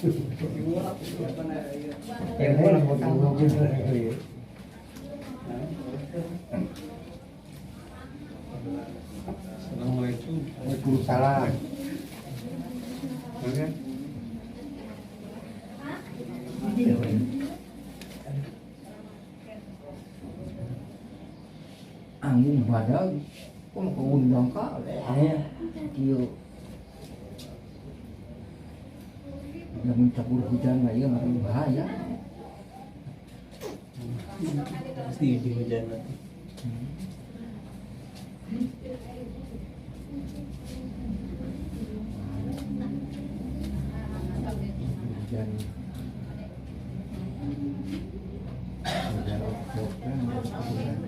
Assalamualaikum. Waalaikumsalam. Oke. Angin badag, kok mau keundang kali? Kieu. Lamun campur hujan mah ieu mah bahaya. Pasti di hujan nanti. Hujan. Hujan hujan.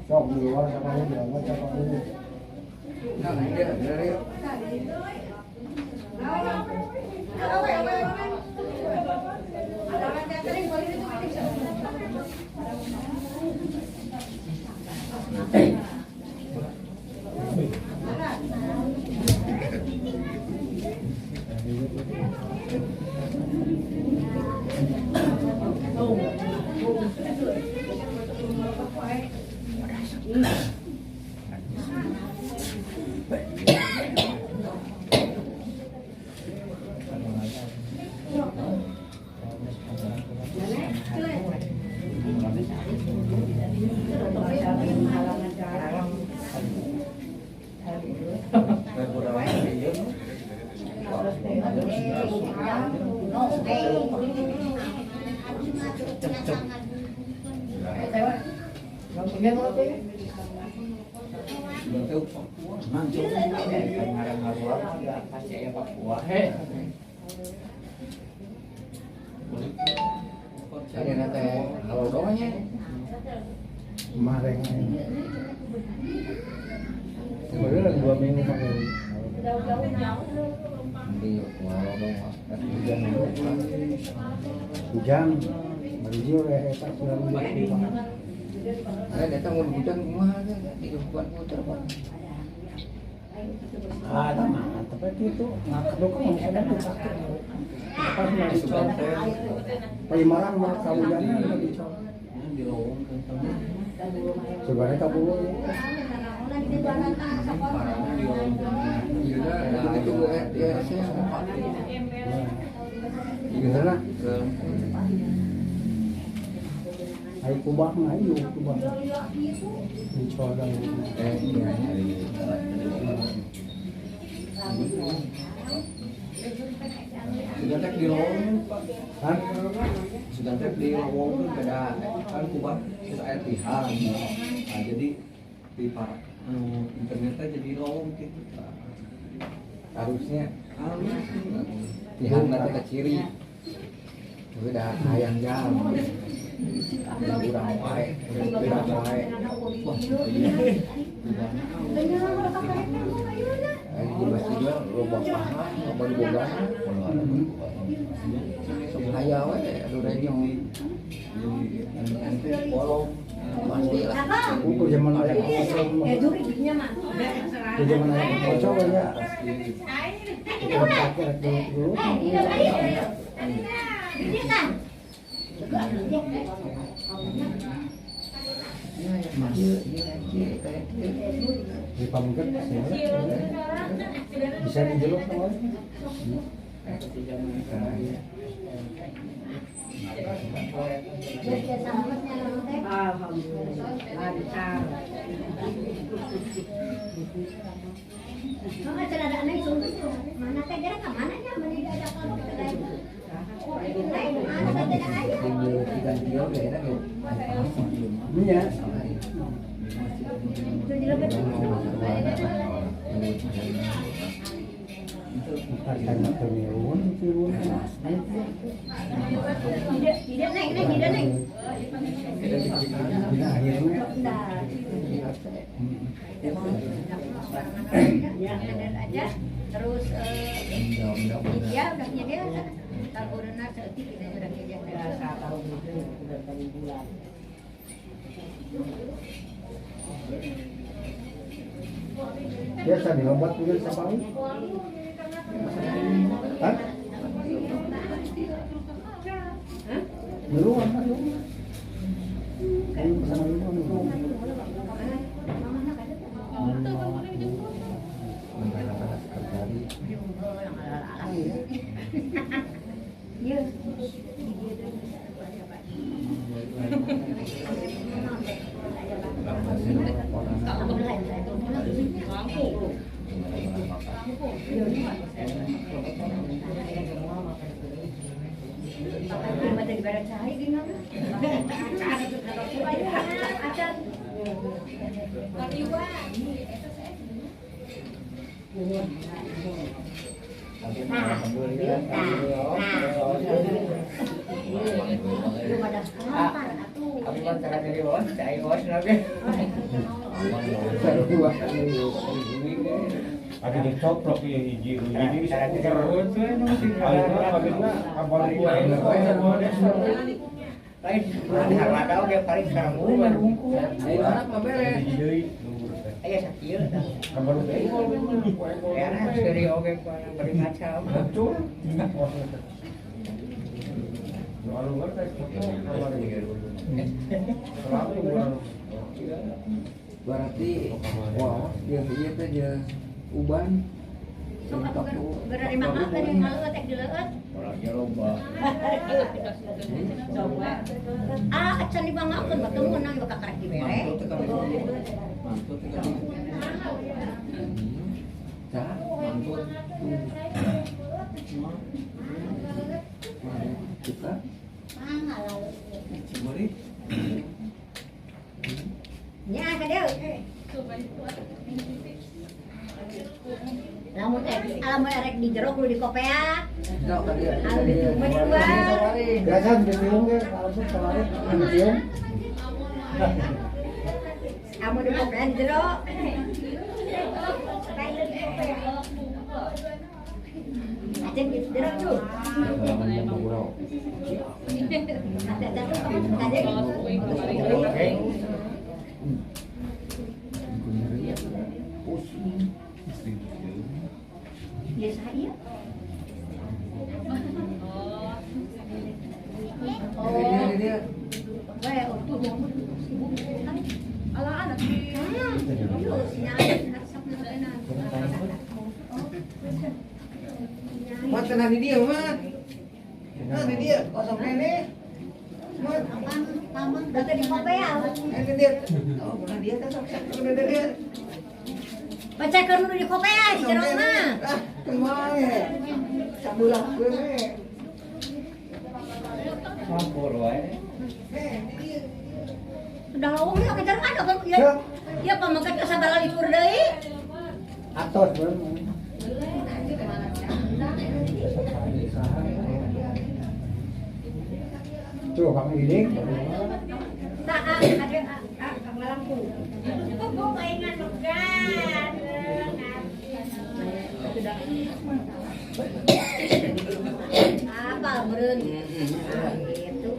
Sok di luar siapa ini, di luar siapa ini. Nah, dia dari Kemarin kemarin 2 minggu pakai hujan baru eta sudah mati. Ada datang hujan kumaha di kebuan puter Pak. Ah, mah tapi itu ngakak kan misalnya tuh sakit. Pas mah dicol. Palimaran mah kahujanan dicol. Sebenarnya kabur. Itu ya saya. Gimana? Ayo kubah mah, ayo kubah. Dicol dah. Sudah tek di lowong Pak. Hah? Sudah tek di lowong beda kan kubah terus air tihang. Nah, jadi di para internetnya jadi lowong gitu. Harusnya halus tihang nanti ke ciri. Udah hayang jam. Kurang wae, kurang wae. Wah, iya. Di masjid mah loba paha, loba dibogaan. Sok haya we anu renyong. Bolong pasti lah. Ukur zaman aya kocok. Di zaman aya kocok ya. Dulu. Di Pamungkep bisa dijeluk sama. Alhamdulillah lancar. Iya. Tidak naik, tidak naik. Aja terus dia udah dia kalau udah seetik kita udah dia bulan. Biasa diobat juga sama ini. Hah? Dulu apa dulu? Ini pesan dulu. Ada dicoplok ya hiji hiji bisa terus lain ada oge paling sareng anak mah beres. Aya sakieu tah. Ya seri oge bari ngaca. Hancur. Berarti wah, dia ieu teh jeung uban. Berarti mangga tadi ngaleueut ek dileueut. Ah, acan dibanggakeun mah teu meunang bakal karek dibere. Mantut teh kami. Tah, mantut. Kita. Cimori. Nya ka deui. Lamun lamun erek di jero kudu di kopea. Sok ka dieu. Anu ditiung mah di luar. Biasa ditiung ge, kalau kamari ditiung. Amun di kopea di jero. Acen di jero tuh. Ada tuh kamu tadi. Pusing. Ya saya. Oh. Dia. Wah, tuh sibuk kan. Ala anak. Mat tenang di dia, Mat. Nah, di dia kosong kene. Mat, taman, berarti di kopea. Eh, dia. Oh, bukan dia kan sok sok dia. Baca keur nu di kopea di jero mah. Ah, kumaha. Sabulah we. Campur wae. Udah lowong ya kejar ada kan ya. Ya pamangkat ka sabaraha likur deui. Atos bener. Tuh, Kang Giling. Tah, ada Kang Lalangku. Kok paingan megan. Apa meureun? Gitu.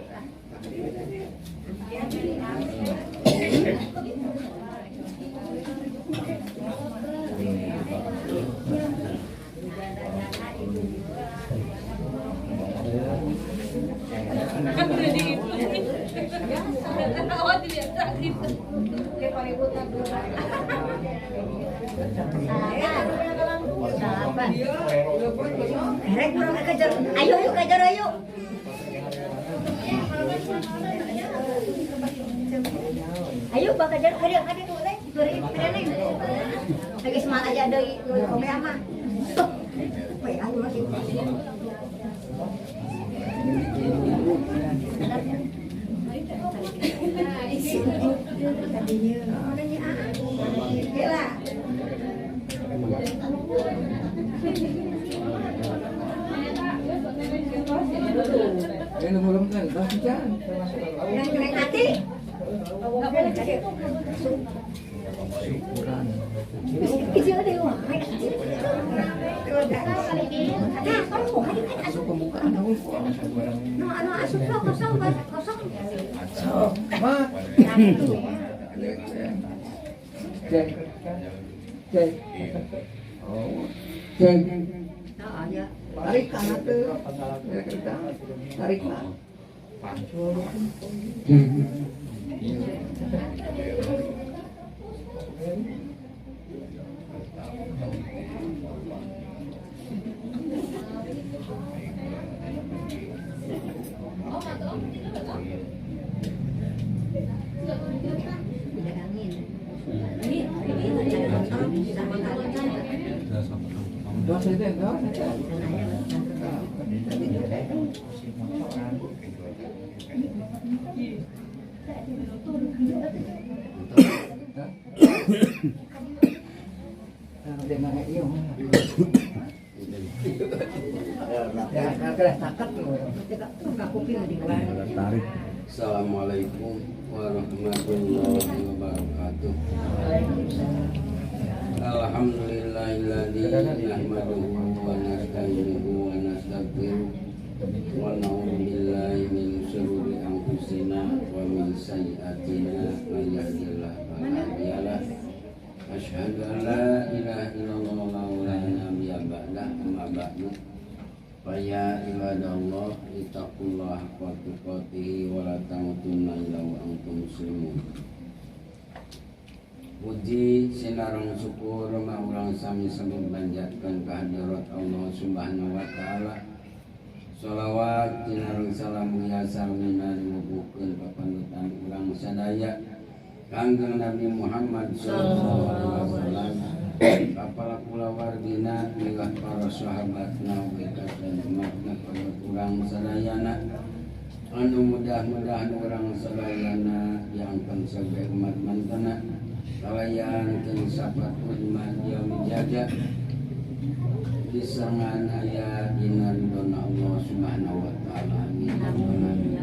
Ayo yuk kejar ayo. Ayo bak kejar ada ada tuh teh beri beri lagi semangat aja deui nu kopi mah. Tuh. We ayo masih. Tadinya. Nu belum kan, jangan. Neng hati. Enggak boleh cari. Syukuran. Kecil deh wah. Asup pembukaan aku. No, anu asup lo kosong kosong. Sok, mah. Cek. Cek. Oh. Cek. Oh, ya. Tarik kanan tuh. Tarik lah. Assalamualaikum warahmatullahi wabarakatuh. Alhamdulillahilladzi nahmaduhu wa nasta'inuhu wa nastaghfiruh wa na'udzu billahi min syururi anfusina wa min sayyiatina may yahdihillahu fala mudhillalah. Asyhadu an la ilaha illallah wa la nabiyya ba'dah, amma ba'du. Ya ibadallah ittaqullaha haqqa tuqatih wa la tamutunna illa wa antum muslimun. Puji sinareng syukur mah urang sami-sami panjatkeun kehadirat Allah Subhanahu wa taala. Shalawat sinareng salam mulia sarmina diwubuhkeun papandutan urang sadaya Kangjeng Nabi Muhammad sallallahu alaihi wasallam. Kapala kulawargina milah para sahabatna dan umatna urang sadayana anu mudah-mudahan urang sadayana diangkat sebagai umat mantana kalayaan jeung sapat umat yaumi jaja disangan aya dina ridona Allah Subhanahu wa taala. Amin.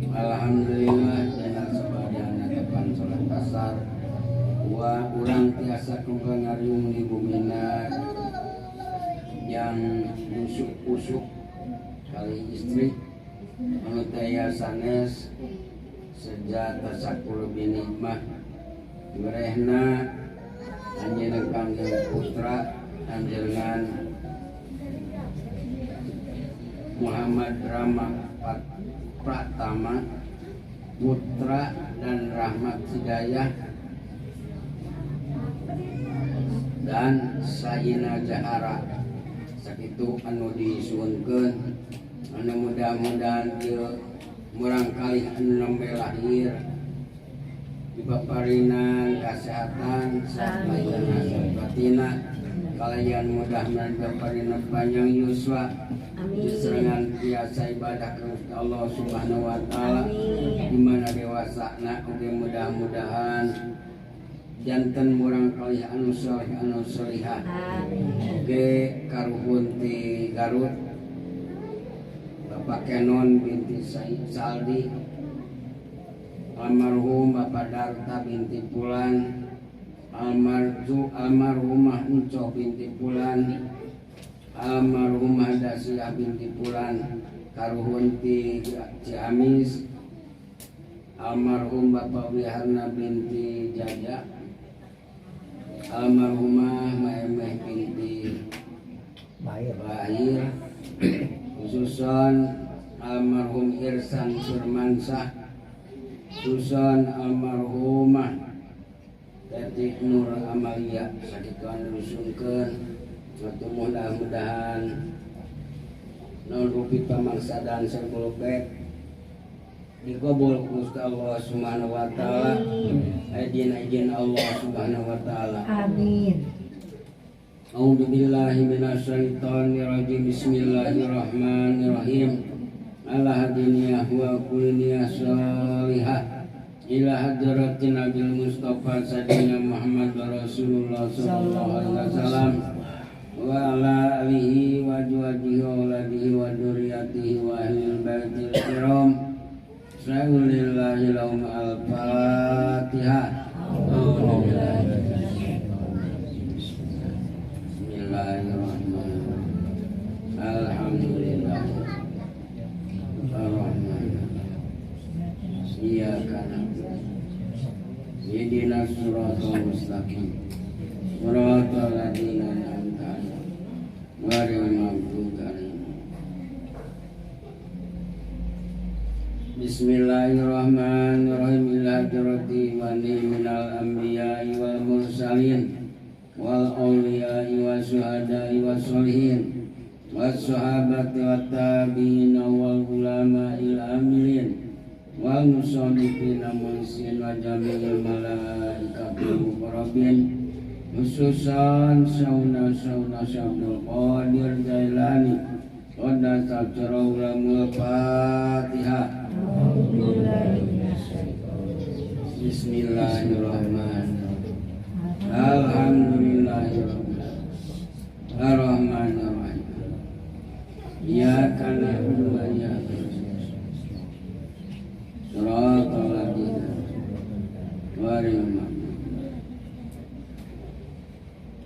Alhamdulillah dina sabadana depan salat asar wa urang tiasa kembang ngariung di bumina yang busuk-busuk kali istri anu taya sanes sejata sakul binikmah merehna anjeunna kangjeng putra anjeunna Muhammad Rama Pratama Putra dan Rahmat Hidayah dan Sayyidina Jahara. Sakitu anu disuhunkeun anu mudah-mudahan ieu murangkalih anu nembe lahir dipaparinan kasehatan samayana sabatina kalayan mudah-mudahan dipaparinan panjang yuswa diserengan biasa ibadah ka Allah Subhanahu wa taala di mana dewasana oge mudah-mudahan janten murang kalih anu saleh anu salihah. Oge karuhun ti Garut Bapak Kenon binti Said Saldi, almarhum Bapak Darta binti Pulan, almarhumah Enco binti Pulan, almarhumah Dasiah binti Pulan, karuhun ti Ciamis almarhum Bapak Wiharna binti Jaja, almarhumah Maemeh binti Bahir, khususan almarhum Irsan Firmansyah, khususan almarhumah Tetik Nur Amalia. Sakitu anu disungkeun atuh mudah-mudahan non rupi pamangsadan sakulubek dikabul ku Gusti Allah Subhanahu wa taala. Izin Allah Subhanahu wa taala. Amin. A'udzubillahi minasyaitonirrajim. Bismillahirrahmanirrahim. Ala hadiniyah wa kuliniyah shalihah ila hadratin Nabil Mustafa Sayyidina Muhammad Rasulullah sallallahu alaihi wasallam wa ala alihi wa azwajihi wa auladihi wa dzurriyyatihi wa ahlil baitil kiram. Sallallahu lahum al-Fatihah. Bismillahirrahmanirrahim. Alhamdulillah. Ar-Rahman. Iyyaka na'budu. Ihdinas siratal mustaqim. Siratal ladzina an'amta 'alaihim ghairil maghdubi 'alaihim. Bismillahirrahmanirrahim. Ila hadrati wa minal anbiya'i wal mursalin wal awliya'i was syuhada'i was sholihin was sahabati wat tabi'in wal ulama'il amilin wal musadiqina muhsin wa jami'il malaikatil muqarrabin khususan sauna sauna Syabdul Qadir Jailani qaddas sirrul Fatihah. Bismillahirrahmanirrahim. Alhamdulillahirabbil alamin. Arrahmanirrahim. Iyyaka na'budu wa iyyaka nasta'in. Shiratal ladzina ghairil maghdubi.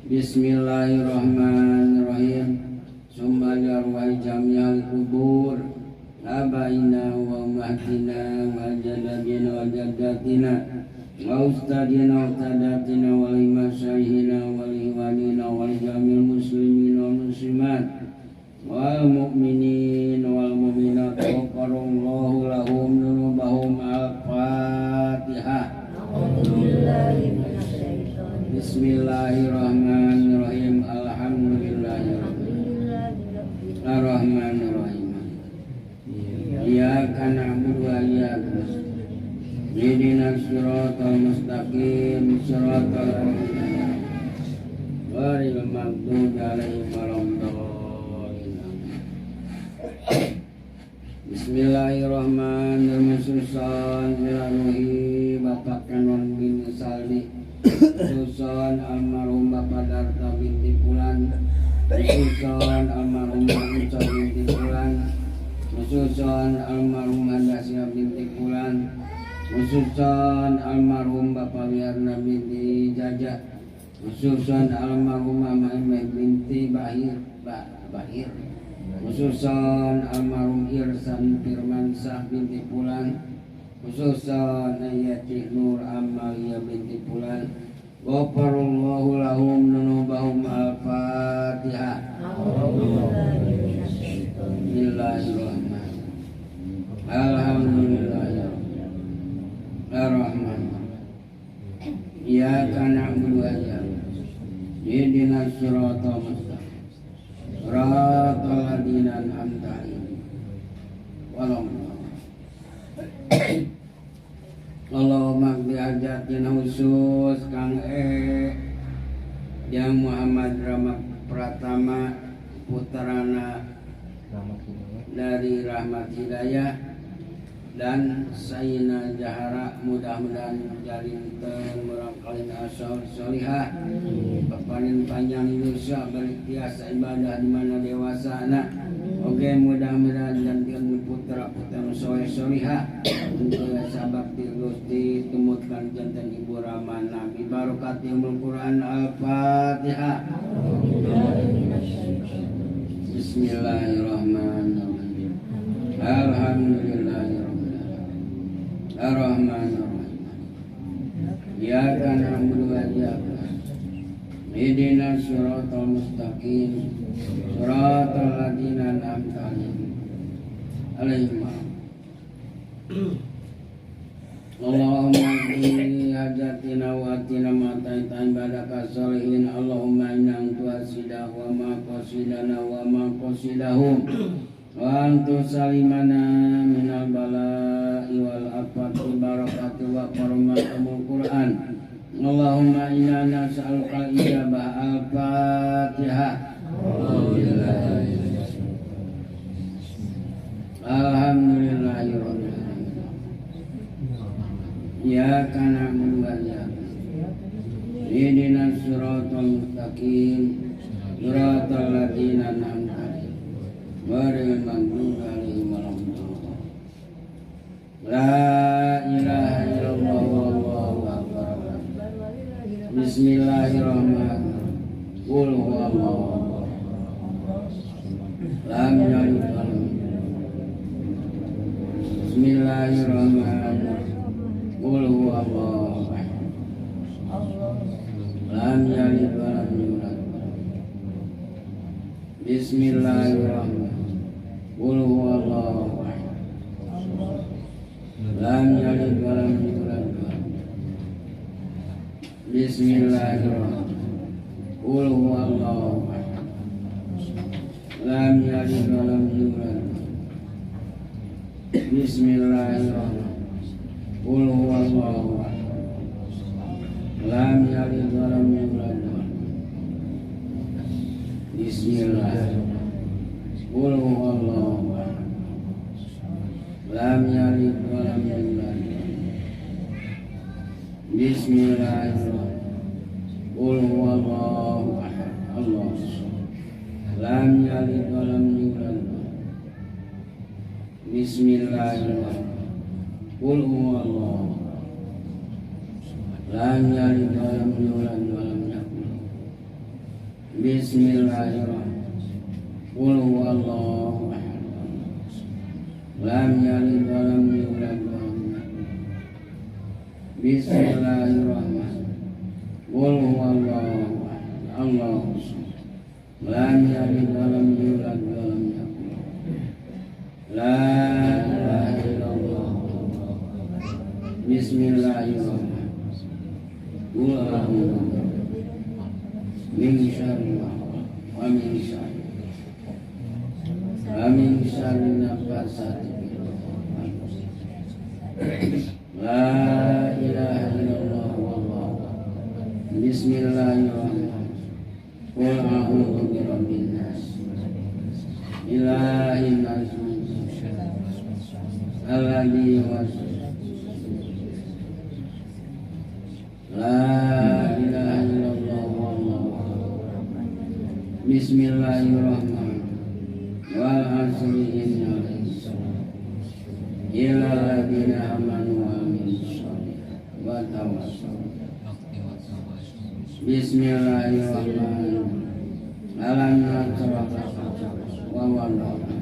Bismillahirrahmanirrahim. Summa li arwahi jami'al kubur abaina wa ummahatina wa jadadina wa jaddatina wa ustadina wa ustadatina wa limasayhina wa liwanina wa jamil muslimin wa muslimat wal mu'minin wal mu'minat wa qarallahu lahum dzunubahum. Al-Fatihah. Bismillahirrahmanirrahim. Alhamdulillahirabbil alamin. Arrahmanirrahim. Iyyaka na'budu wa iyyaka nasta'in. Ihdinas siratal mustaqim, siratal ladzina ghairil maghdubi 'alaihim waladdallin. Bismillahirrahmanirrahim. Susan ila Bapak Kanon bin Saldi, Susan almarhum Bapak Darta binti Pulan, Susan almarhum Uca binti Pulan, khususan almarhum Hadasya binti Pulan, khususan almarhum Bapak Wiarna binti Jajah, khususan almarhum Mama Emeh binti Bahir, khususan almarhum Irsan Firmansyah binti Pulan, khususan Ayati Nur Amalia binti Pulan. Ghafarallahu lahum dzunubahum. Al-Fatihah. Bismillahirrahmanirrahim. Alhamdulillahirabbil alamin. Iyyaka na'budu wa iyyaka nasta'in. Ihdinas siratal mustaqim. Siratal ladzina an'amta 'alaihim. Allahumma qdi hajatina khusus Kang E yang Muhammad Rama Pratama putrana dari Rahmat Hidayah dan Sayyidina Jahara, mudah-mudahan jarinten murangkalin asal solihah paparin panjang yuswa berikhtiasa ibadah di mana dewasa anak. Oke, mudah-mudahan jantan putra putra soleh solihah untuk sabakti Gusti tumutkan jantan ibu Rahman Nabi barokati umul Quran. Al-Fatihah. Bismillahirrahmanirrahim. Alhamdulillahirabbil alamin. Arrahmanirrahim. Iyyaka na'budu wa iyyaka nasta'in. Ihdinas siratal mustaqim. Siratal ladzina an'amta 'alaihim. Allahumma qdi hajatina wa atina ma ta'ita ibadaka sholihin. Allahumma inna tuasida wa ma qasidana wa ma qasidahum wa antu salimana minal bala'i wal afati barakati wa karamatul Qur'an. Allahumma inna nas'aluka ijabah. Al-Fatihah. Alhamdulillahirabbil alamin. Iyyaka na'budu wa iyyaka nasta'in. Ihdinas siratal mustaqim. Siratal Ghairil maghdubi 'alaihim waladdallin. La ilaha illallah wallahu akbar. Bismillahirrahmanirrahim. Qul huwallahu ahad. Lam yalid walam yulad. Bismillahirrahmanirrahim. Qul huwallahu ahad. Lam yalid walam yulad. Bismillahirrahmanirrahim. Qul huwallahu ahad. Lam yalid walam yulad. Bismillahirrahmanirrahim. Qul huwallahu ahad. Lam yalid walam yulad. Bismillahirrahmanirrahim. Qul huwallahu ahad. Lam yalid walam yulad. Bismillahirrahmanirrahim. Qul huwallahu ahad. Lam yalid walam yulad. Bismillahirrahmanirrahim. Qul huwallahu ahad. Allah. Lam yalid walam yulad. Bismillahirrahmanirrahim. Qul huwallahu ahad. Lam yalid walam yulad walam yakul. Bismillahirrahmanirrahim. Qul huwallahu ahad. Lam yalid walam yulad walam yakul. Bismillahirrahmanirrahim. Qul huwallahu ahad. Allahu samad. Lam yalid walam yulad walam yakul. La ilaha illallah. Bismillahirrahmanirrahim. Qul a'udzu min syarri ma khalaq wa min syarri wa min syarri naffatsati fil 'uqad. La ilaha illallah wallahu. Bismillahirrahmanirrahim. Qul a'udzu birabbin nas, ilahin nas, alladzi yuwaswisu. La ilaha illallah wallahu. Bismillahirrahmanirrahim. Wal 'asri innal insana illa alladziina aamanu wa 'amilus shalihaati wa tawassaw. Bismillahirrahmanirrahim. Alam nashrah laka wa wada'na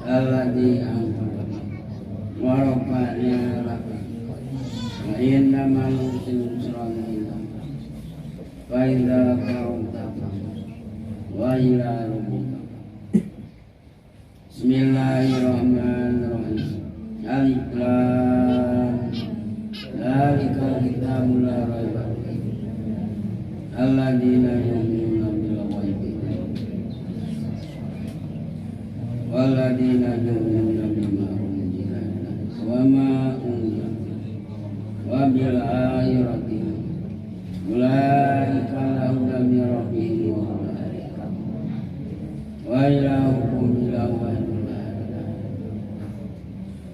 alladzi anqadha wa rafa'na laka wa inna ma'al usri yusran fa idza faragta wa ila rabbika. Bismillahirrahmanirrahim. Alif lam dzalikal kitabu la raiba fihi alladzina yu'minuna bil ghaibi walladzina yu'minuna bima unzila ilaika wa ma unzila wa bil akhirati ulaika ala hudan min rabbihim wa ulaika wa ilahukum ilahun wahid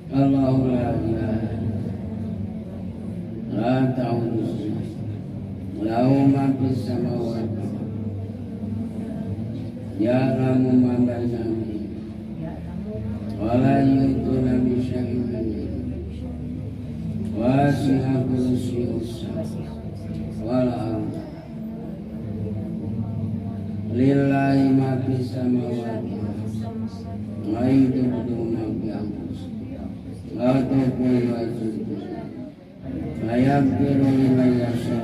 Allahu la ilaha la ta'udhu lahu ma fis samawati ya'lamu ma baina aydihim wa la yuhituna bi syai'in min ilmihi wasi'a kursiyyuhus samawati wal ardh lillahi ma fis samawati wa in tubdu ma fi anfusikum la tukhfu wa la yaghfiru liman yasha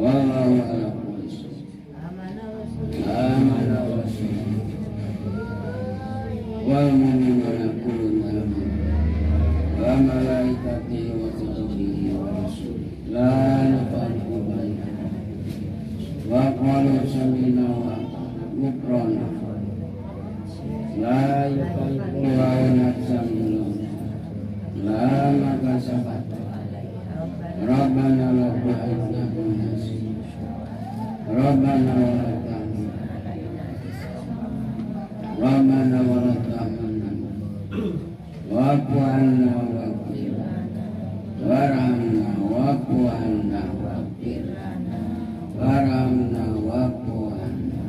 wallahu ala kulli syai'in amana rasul wal mu'minuna kullun amana wa malaikatihi wa kutubihi wa rusulihi la nufarriqu bainahum wa qalu sami'na wa ata'na ghufrana la yukallifu nafsan illa la ma kasabat Rabbana la tu'akhidna in nasina Rabbana wa la tahmil Rabbana wa la tahmilna wa'fu 'anna waghfir warhamna wa'fu 'anna waghfir warhamna wa'fu 'anna.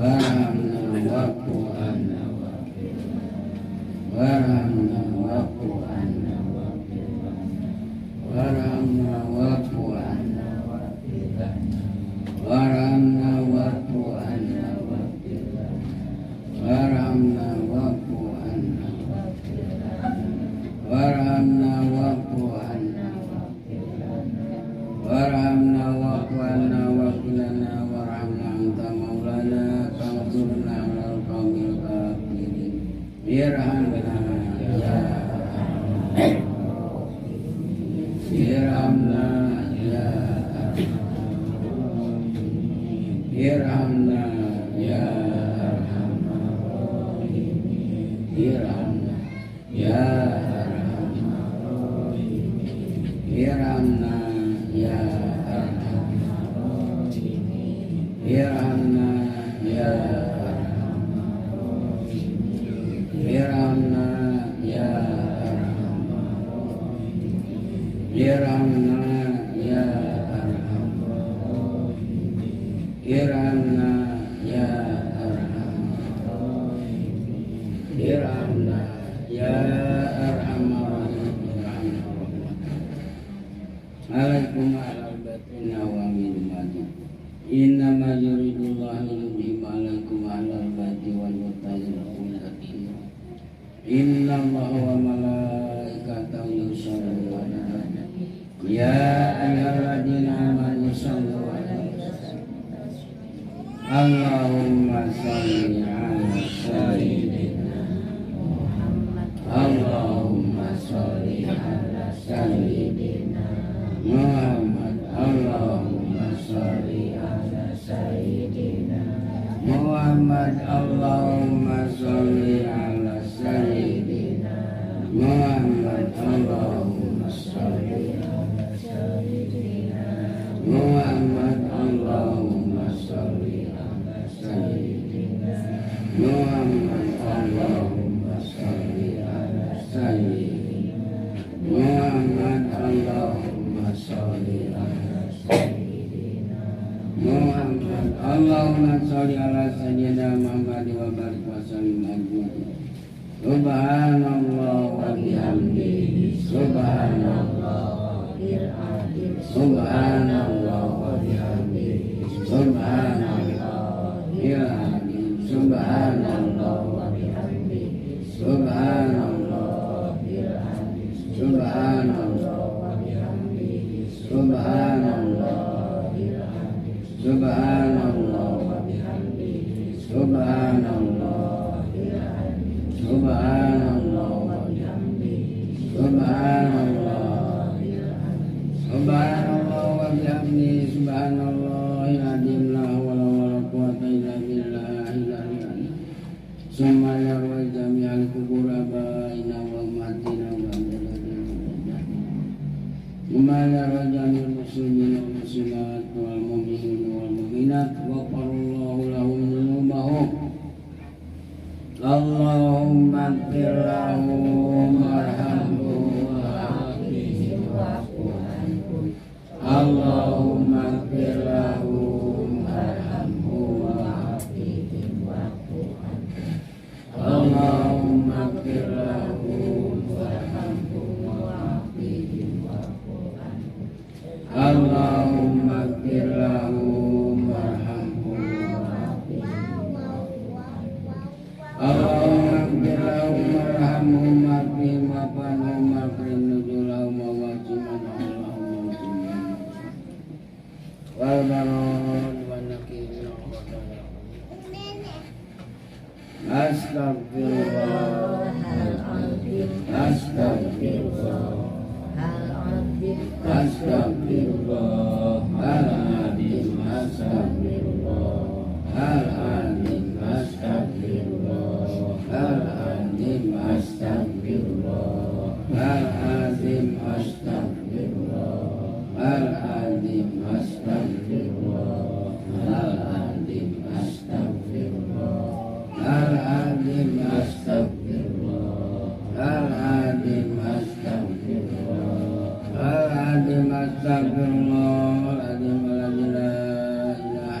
Warhamna wa'fu anna Warhamna wa'fu anna Warhamna wa'fu anna Warhamna wa'fu anna Warhamna wa'fu anna Warhamna wa'fu anna Warhamna wa'fu anna waghfir lana warhamna anta maulana fansurna 'alal qawmil kafirin. Irhamna ya Irhamna ya Irhamna ya Arhamar Rahimin. Irhamna ya Arhamar Rahimin. Irhamna ya Arhamar Rahimin. Irhamna ya Arhamar Rahimin. Irhamna ya Arhamar Rahimin. Irhamna ya Arhamar Rahimin. Irhamna ya Arhamar Rahimin. Irhamna ya Arhamar Rahimin. Alaikum alal batina wa min majid. Innama yuridullahu liyudhhiba alaikum ahlal baiti wal yutahhirakum tathira. Innallaha wa malaikatahu yusholluna 'alan nabi. Ya ayyuhalladzina amanu shallu 'alaihi wa sallimu. Allahumma shalli 'ala sayyidina Muhammad. Allahumma shalli 'ala sayyidina Muhammad. Allahumma shalli 'ala sayyidina Muhammad. Allahumma shalli 'ala sayyidina Muhammad. Allahumma shalli 'ala sayyidina Muhammad. Allahumma shalli 'ala sayyidina Muhammad. Allahumma shalli 'ala sayyidina Muhammad. Allahumma sholli 'ala sayyidina Muhammad. Allahumma sholli 'ala sayyidina Muhammad wa barik wa sallim ajma'in. Subhanallah wa bihamdihi. Subhanallahil azim. Subhanallah wa bihamdihi. Subhanallahil azim. Subhanallah wa bihamdihi. Subhanallahil azim. Subhanallah wa bihamdihi. Subhanallahil azim. Subhanallah wa bihamdihi. Subhanallahil azim. Subhanallah wa bihamdihi. Subhanallahil azim. Subhanallah wa bihamdihi. Subhanallahil azim. La hawla wa la quwwata illa billahil aliyyil azim. Summa yarwa jami'al kubur abaina wa ummatina wa ajdadina. Summa yarwa jami'al muslimin wal muslimat wal mu'minin wal mu'minat wa qarallahu lahum dhunubahum. Allahumma ighfir lahum warhamhum wa'afihim wa'fu anhum. Allahumma ighfir lahum warhamhum wa'afihim wa'fu anhum. Allahumma ighfir lahum warhamhum wa'afihim wa'fu anhum. Allahumma ighfir lahum warhamhum wa'afihim wa'fu anhum. Allahumma ighfir lahum warhamhum wa'afihim wa'fu anhum wa'akrim nuzulahum wa wasi' madkhalahum wal barad wa naqihim al-khataya. Astaghfirullahal-azim. Astaghfirullahal-azim. Astaghfirullahal-azim. Astaghfirullahal-azim. Astaghfirullahal-azim. Astaghfirullahal-azim. Astaghfirullahal-azim. Astaghfirullahal-azim. Astaghfirullahal-azim. Astaghfirullahal-azim. Astaghfirullahal-azim. Astaghfirullahal-azim alladzi la ilaha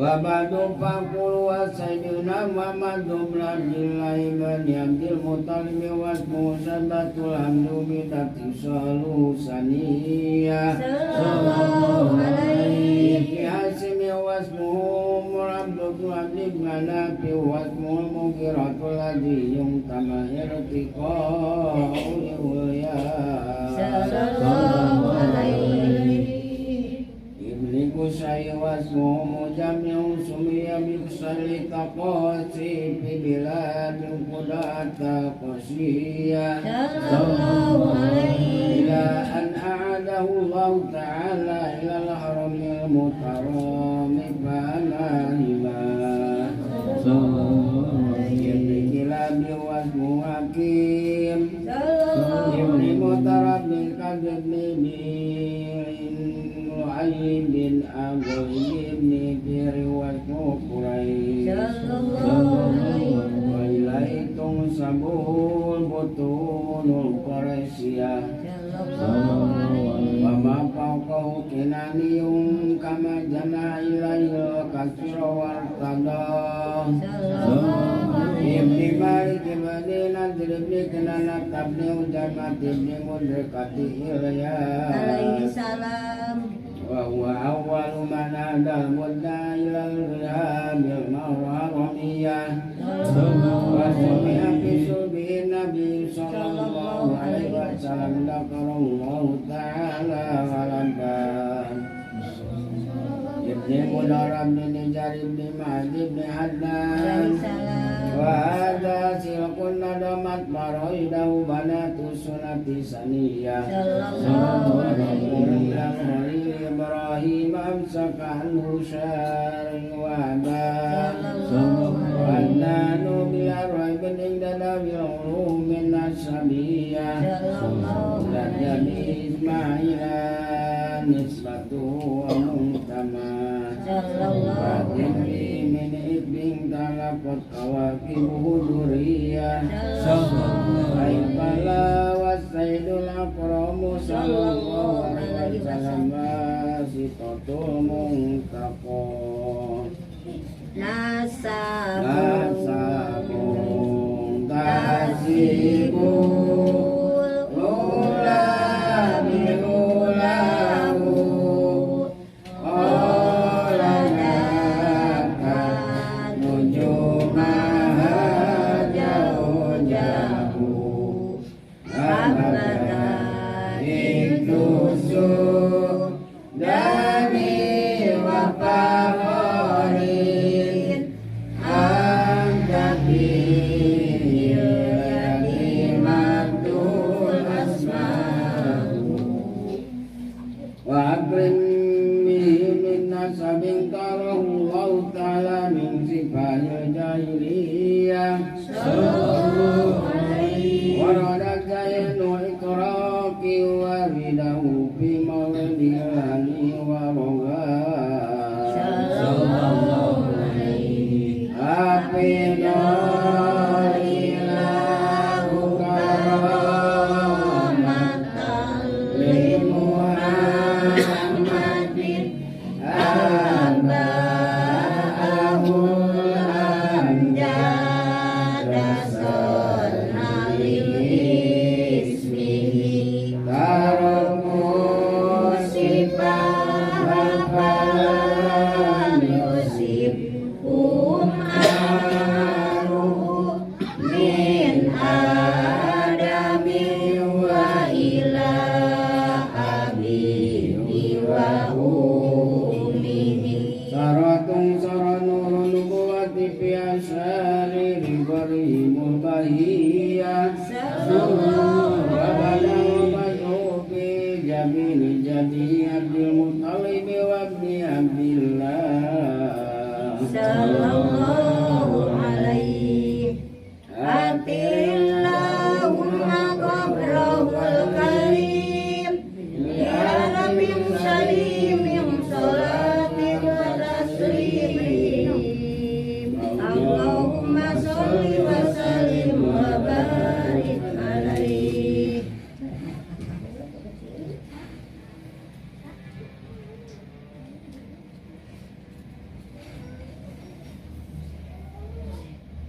Wa ba'du faqul wa sayyidina Muhammad bin Abdillah bin Abdul Muttalib wa ismuhu Sabatul Hamdu bi tatisalu saniyah Sallallahu alaihi bi Hasim wa ismuhu Murabdu bin Abdi Manaf wa ismuhu Mughiratul ladzi yumtama irtiqa'u ya Sallallahu alaihi Ibni Qusay wa ismuhu Mujammi'u sumiya bi Qusay taqasi fi biladil qudata qasiyah Sallallahu alaihi ila an a'adahu Allah ta'ala ila al-haramil mukarrami fanahima Ibni Kilabi wa ismuhu Hakim Ibni Mutarab bin Kadhib bin Lu'ay bin Abu ibn Fihri wa ismuhu Quraisy wa ilaihi tunsabul butunul Quraisyah wa ma fawqahu kinaniyun kama jana ilaihi kasira wartada Ibni Malik ibni Nadr ibni Kinanah ibni Ujaimah ibni Mudrikati Ilyas alaihi salam wa huwa awwalu man adal mudda ila al-rihabil haramiyah wa sumi'a fi sulbihi nabi sallallahu alaihi wasallam dhakarallahu ta'ala ghalaba Ibni Mudar ibni Nijar ibni Ma'ad ibni Adnan wa hadha silkun nadamat maraidahu banatu sunati saniyah Sallallahu alaihi ila khalil Ibrahim amsaka anhu syari wa aba wa nanu bila raibin indana bil ulumin nasabiyah ila Nabi Ismaila nisbatuhu wa muntama Sallallahu wa min ibn talaqat kawakibuhu duriyah Aibala wa sayyidul akramu sallallahu alaihi wasallam sitatul muntaqa Nasabun tasibul ula biulahu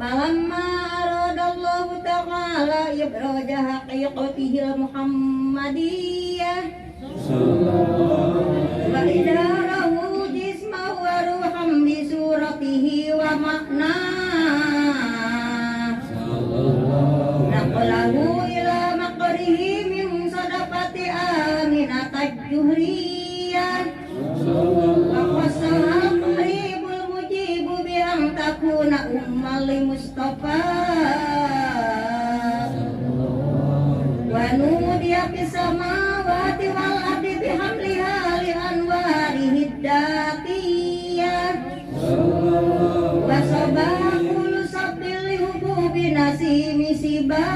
Falamma aradallahu ta'ala ibraja haqiqatihil muhammadiyah wa idarahu jisma wa ruham bi suratihi wa makna naqlahu ila maqrihi min sadaqati aminat juhriyah wa qasaha qaribul mujibu bi an takuna ummal li mustafa wa nudiya fis samawati wal ardi bihamliha li anwarihi datiyah wa sabaqul sabbil li hububi nasimi sibah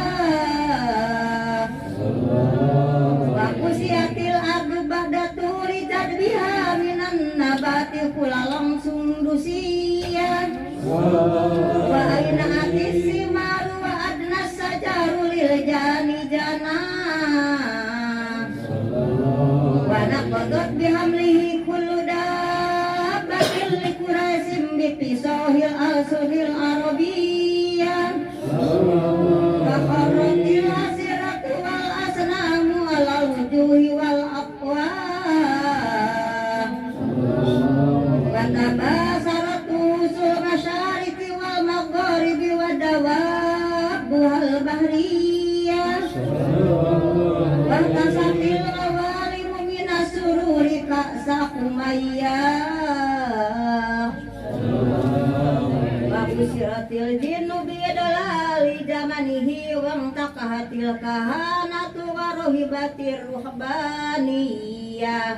wa kusiyatil ardu ba'da turi jadbiha minan nabati kulalang sundusiyah wa aina atis simaru wa adna sajaru lil jani jana wa naqadat bihamlihi kullu dabbatin li quraisim bi fisahil alsunil arabiyyah wa kharratil asiratu wal asnamu alal wujuhi wal aqwa wa tabasaratu sul masyariqi wal magharibi wa dawabuhal bahriyah wa tasatil awalimu minas sururi ka'sa umayyah wa busiratil jinnu bi dalali jamanihi wa intaqahatil kahanatu wa rohibatir ruhbaniyah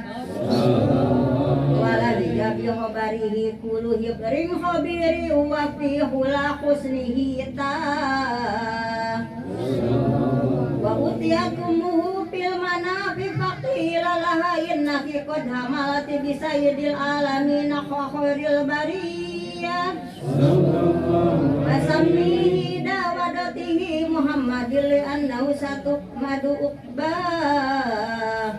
wa ladija bi khabarihi kullu hibrin khabiri wa fi hula husnihi ta wa utiyatumuhu fil manafi faqila laha innaki qad hamalati bi sayyidil alamin khairil bariyah wa sammihi dawadatihi Muhammadin li annahu satuqmadu uqbah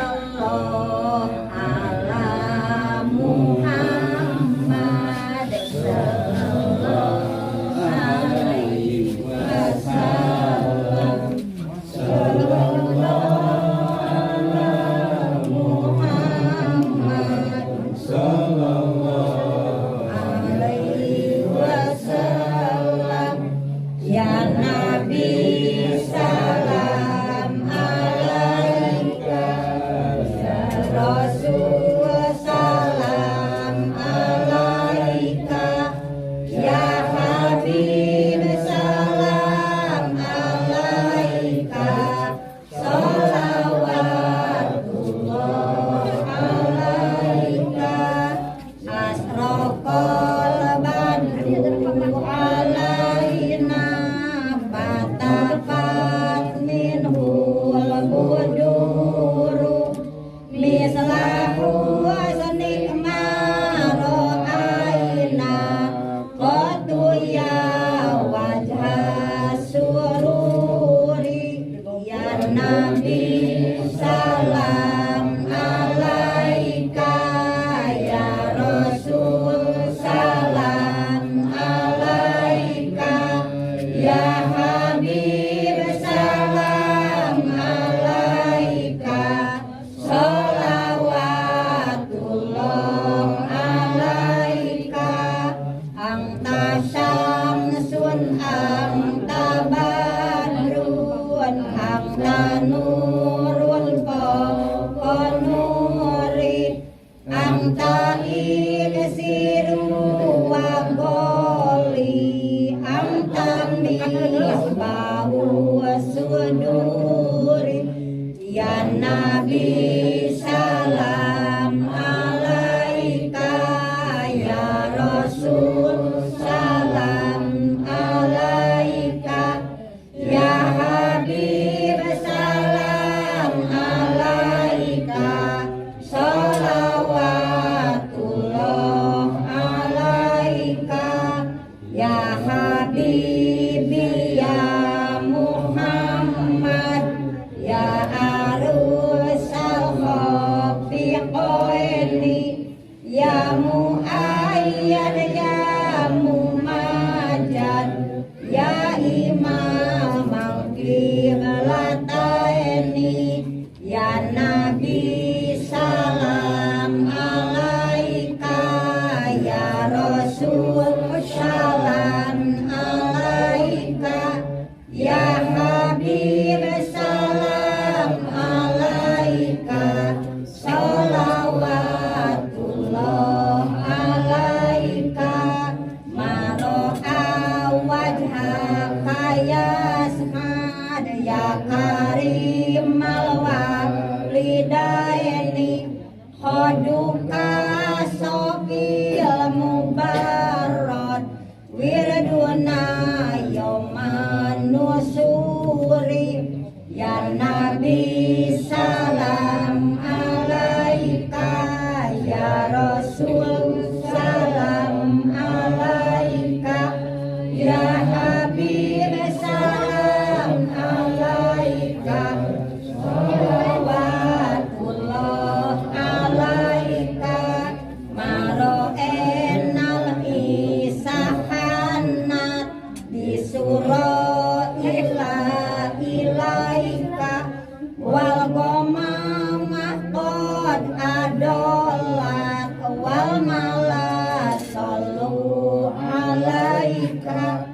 sallallahu ala Muhammad sallallahu alaihi wasallam sallallahu ala Muhammad sallallahu alaihi wasallam ya Nabi salam alaika ya Rasul salam alaika ya Habib salam alaika sholawatullah alaika asraqal badru alaina fatafat minhul buduru mislahu wasnik ma ra'aina qatu ya wajha sururi ya Nabi salam alaika ya Rasul salam alaika ya Habib salam alaika sholawatullah alaika anta syamsun anta badrun anta nurun fawqa nuri anta iksiru wa goli anta misbahu suduri ya Nabi salam alaika ya Rasul salam alaika ya Habib salam alaika sholawatullah alaika ya Habibi ya Muhammad ya arusal khafiqaini ya muayyad ya Kasofil mubarrad wirduna yauman nusuri ya Nabi salam alaika ya Rasul salam alaika ya Habib salam alaika sholawatullah alaika maroenal isahanat disuro ila ilaika wal gomamah qad adolat wal malas sallu alaika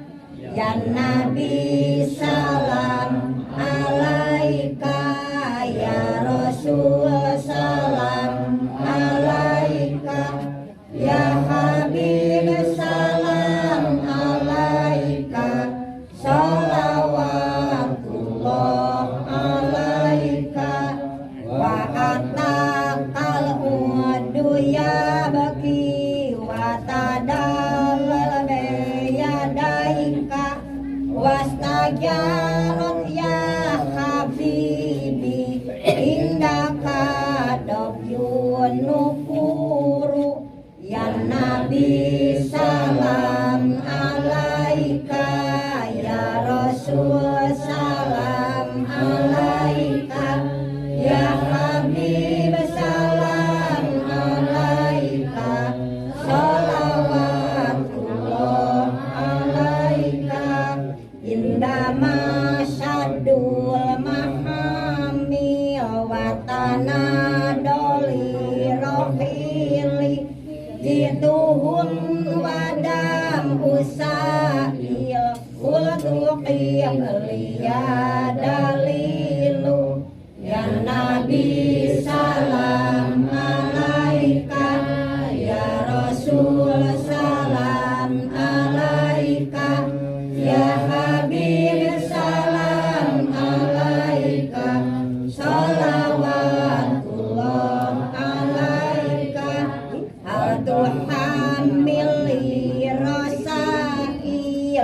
ya Nabi salam alaika ya Rasul salam alaika ya Habib salam alaika sholawatullah alaika wa atakal udu ya baki wa tadallal biyadaika wastajarat ya habibi indaka dobyun nukuru ya Nabi salam alaika ya Rasul salam alaika ya Habib salam alaika sholawatullah alaika indama syadul mahamil watana doli rohili jituhun wadam usail ultuqim liya dalilu ya Nabi salam alaika ya Rasul salam alaika ya Habib salam alaika sholawatullah alaika atuhamili rasail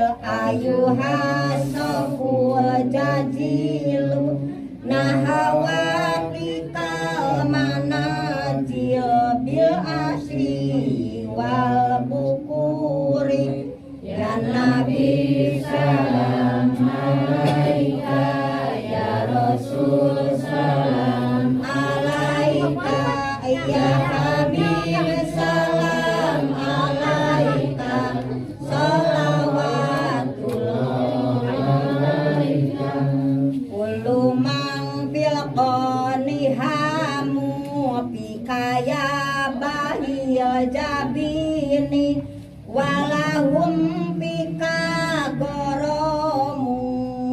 ayuhasoful jajilu nahawatikal manajil bil asri wal bukuri ya Nabi salam alaika ya Rasul salam alaika ya Habib salam alaika sholawatullah alaika kullu man fil qanihamu bikaya bahil jabini walahum bika goromu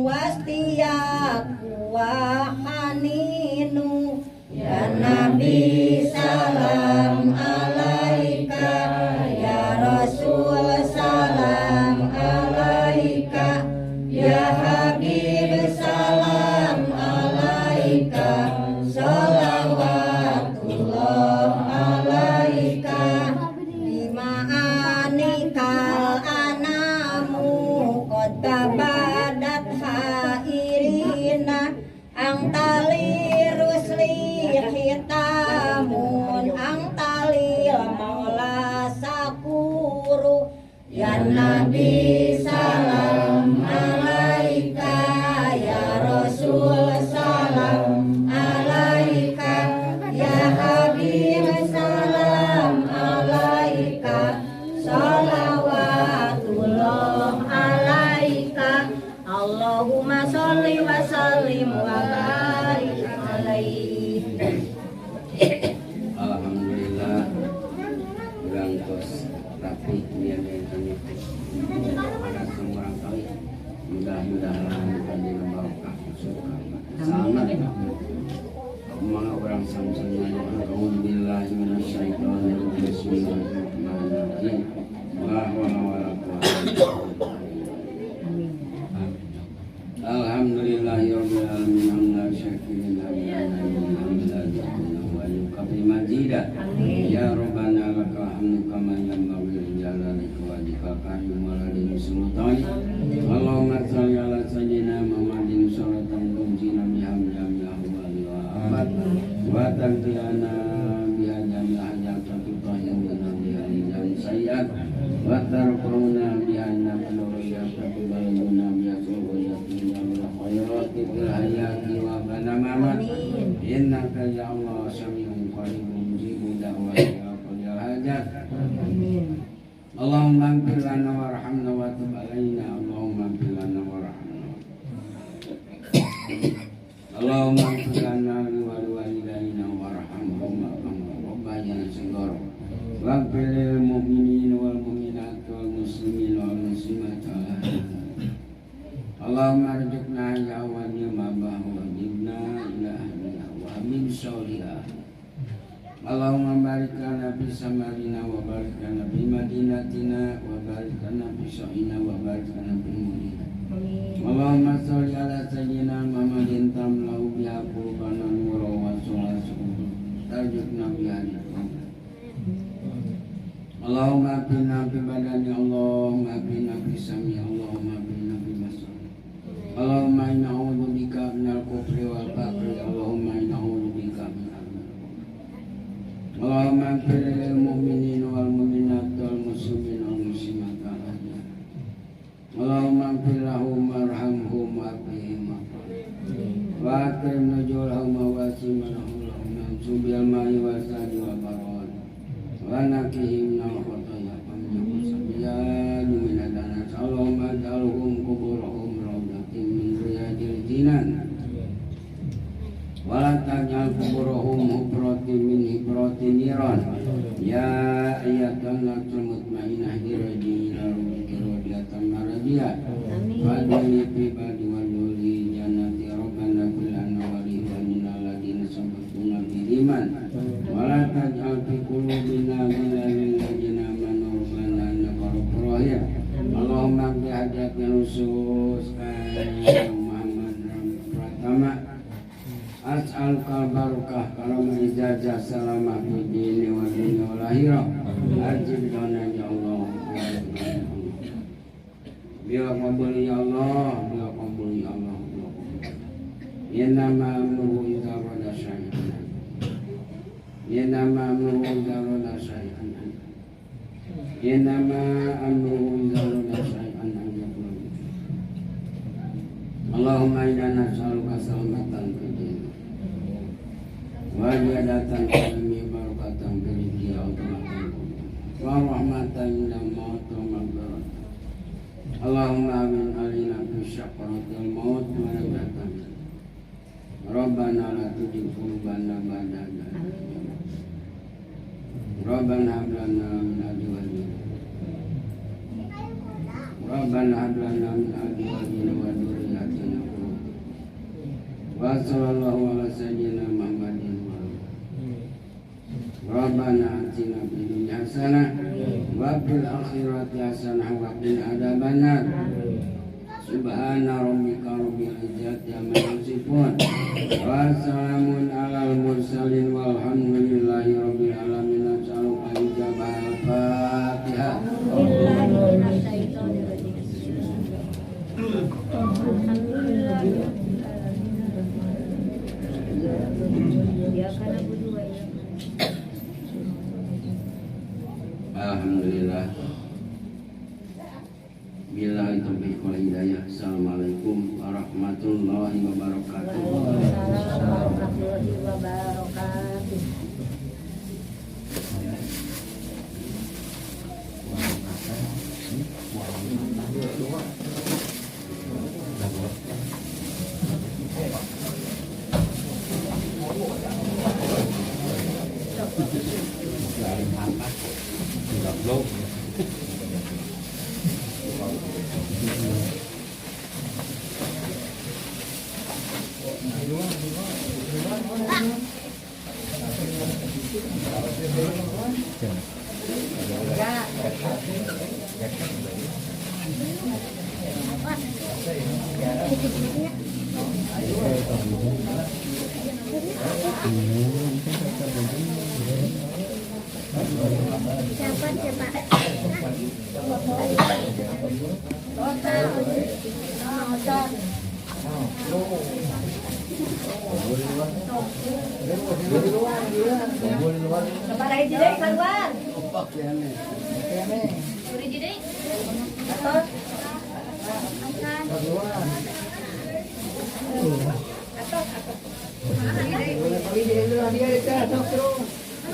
wastiyaku wa haninu ya Nabi salam alaika ya Rasul salam alaika ya Habib salam alaika sholawatullah alaika bima'anikal anamu qad badat hairina ang tali rusli khitamun ang tali maula sakuru ya Nabi salam alaika ya Rasul salam alaika ya Habib salam alaika sholawatullah alaika Allahumma sholli wa sallim wa barik alaihi. Alhamdulillah urang tos rapi niat ada kali mudah-mudahan dina barokah surga. Selamat. Mga orang samsung A'udzubillahi minasyaitonir rajim. Bismillahirrahmanirrahim. La haula wala quwwata illa billah. Alhamdulillahirabbil alamin hamdan syakirin hamdan hamdan wa yuqabi majida. Ya ila qadil hajat. Allahumma ighfir lana warhamna wa tub alaina. Allahumma ighfir lana warhamna. Allahumma ighfir lana wa liwalidayna warhamhum kama rabbayana shighara. Waghfir lil mu'minina wal mu'minat wal muslimin wal muslimat. Allahumma arzuqna ya awwali ma wa jibna ila ahliha wa min shawliha. Allahumma barik lana fi samarina wa barik lana fi madinatina wa barik lana fi sya'ina wa barik lana fi mulina. Allahumma sholli ala sayyidina Muhammadin tamlau biha qulubana nura wa sholatu tarjukna biha. Allahumma afina fi badani, Allahumma afina fi sami, Allahumma afina fi basari. Allahumma inna a'udzubika minal kufri wal faqri, Allahumma inna a'udzubika min. Allahumma ighfir lil mu'minin wal mu'minat wal muslimin wal muslimat. Allahumma ighfir lahum warhamhum wa'afihim wa akrim nuzulahum wa wasi' madkhulahum bil ma'i wal sadi wal barad wa naqihim minal khotoya min adanas. Allahumma ij'alhum quburahum rawdatin min riyadil jinan wa la taj'al quburahum hubratin min hibratin niran. Ya ayyatuhan nafsul mutmainnah irji'i ila rabbiki radiyatan mardiyah. Fadli fi badi wa duli jannati rabbana fil lana wa li ikhwanina alladziina sabaquna bil iman wa la taj'al fi qulubina ghillan lil ladzina amanu rabbana innaka ra'ufur rahim. Allahumma qdi hajatna khusus Muhammad Pratama. As'aluka barakah karama ijazah salamah fi dini wa dunya wal akhirah. Ajib dana ya Allah. Bila qabul ya Allah, bila qabul ya Allah. Ya nama amruhu idza rada syai'an. Ya nama amruhu idza rada syai'an. Ya nama amruhu idza rada syai'an. Allahumma inna nas'aluka salamatan fid din wa ziyadatan fil ilmi barakatan fil rizqi wa rahmatan inda maut wa maghfirah. Allahumma amin alina fi syakaratil maut wa najatan. Rabbana la tuzigh qulubana ba'da idh hadaytana. Rabbana hab lana min azwajina. Rabbana hab lana min azwajina wa dhurriyyatina qurrata. Wa sallallahu ala sayyidina Muhammadin wa alihi. Rabbana atina fid dunya hasanah wa fil akhirati hasanah wa qina adzabannar. Subhana rabbika rabbil izzati amma yasifun wa salamun alal mursalin walhamdulillahi rabbil alamin. Nas'aluka ijabah al-Fatihah. Alhamdulillah. Billahi taufiq wal hidayah. Assalamualaikum warahmatullahi wabarakatuh. Waalaikumsalam warahmatullahi wabarakatuh.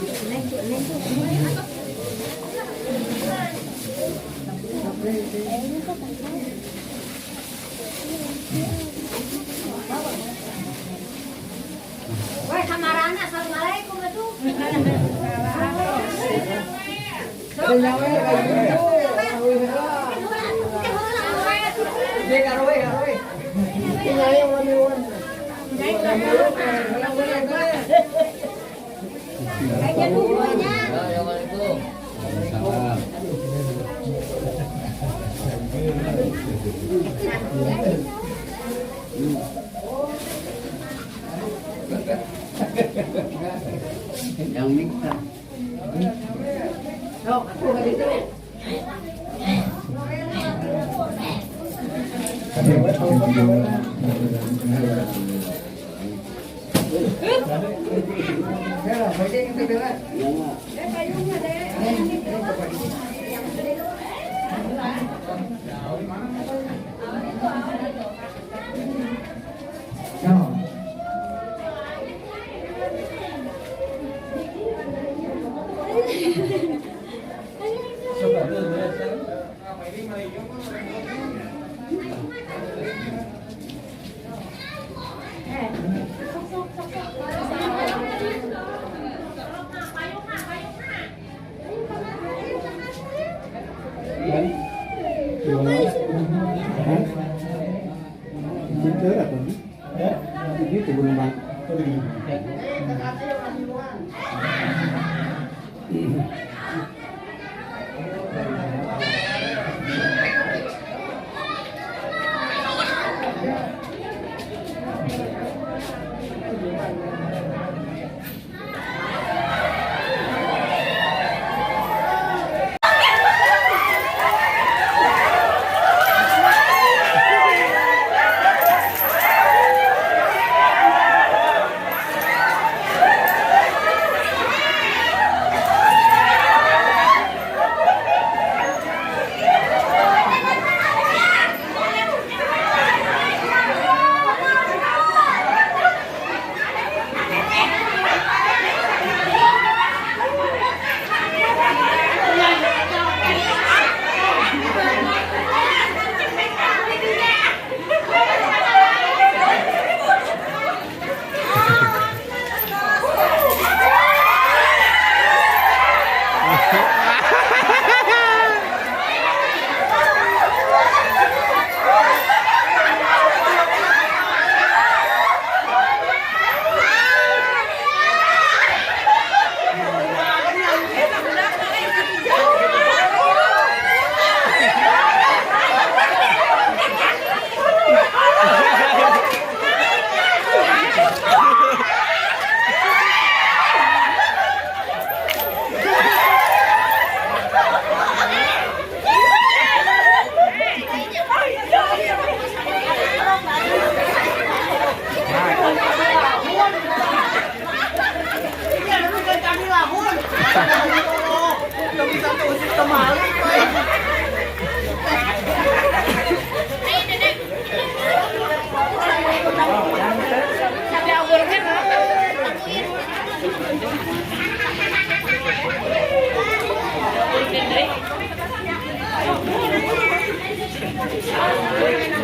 Neng tuh, neng tuh. Woi, kamarana, assalamualaikum atuh. Kayaknya nunggunya. Salam. Yang minta.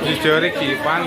Dicari kipan.